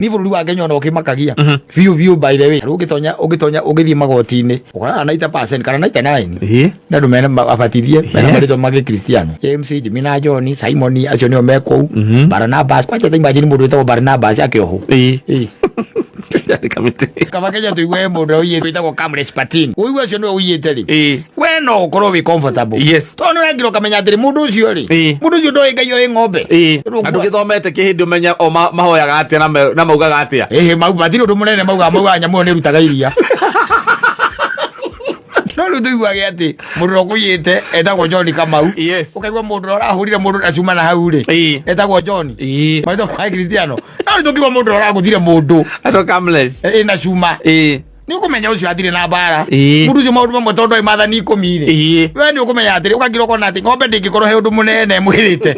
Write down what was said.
Ni bũrũri wa Kenya ona ũkĩmakagia biũ biũ. By the way, ũngĩtonya ũngĩtonya ũgĩthiĩ magoti-inĩ, ũkoraga 90% kana 99 nĩ andũ mena abatithie, mena marĩtwa ma gĩkristiano: James, Jimmy na John, Simon, acio nĩo me kũu. Barnabas, kwanja ta imagine mũndũ wĩtagwo Barnabas akĩohwo. Ĩĩ. Andĩka mĩtĩ. Kaba Kenya tũigue mũndũ ũrĩa wĩtagwo Kamlesh Patin, ũigue ũcio nĩwe ũiyĩte rĩ, we no ũkorwo wĩ comfortable, tondũ nĩ ũrengĩra ũkamenya atĩrĩ, mũndũ ũcio rĩ, mũndũ ũcio ndoĩ Ngai, oĩ ng'ombe. Na ndũgĩthomete kĩhĩndĩ ũmenye o mahoyaga atĩa na maugaga atĩa. Ĩhĩ, mau matirĩ ũndũ mũnene maugaga nyamũ ĩyo nĩ ĩrutaga iria. No rĩu tũiguage atĩ mũndũ ũrĩa ũkũiyĩte etagwo John Kamau. Ũkaigua mũndũ ũrĩa ũrahũrire mũndũ na cuma na hau rĩ, etagwo John, marĩtwa ma Kristiano. No rĩu tũkiuga mũndũ ũrĩa ũragũthire mũndũ Andũ Kamles. Ĩna cuma, nĩ ũkũmenya ũcio atirĩ na mbara. Mũndũ ũcio maũndũ mamwe, tondũ oĩ maathani 10 rĩ, we nĩ ũkũmenya atĩrĩ, ũkakira ũkona atĩ ng'ombe ndĩngĩkorwo he ũndũ mũnene mwĩrĩte.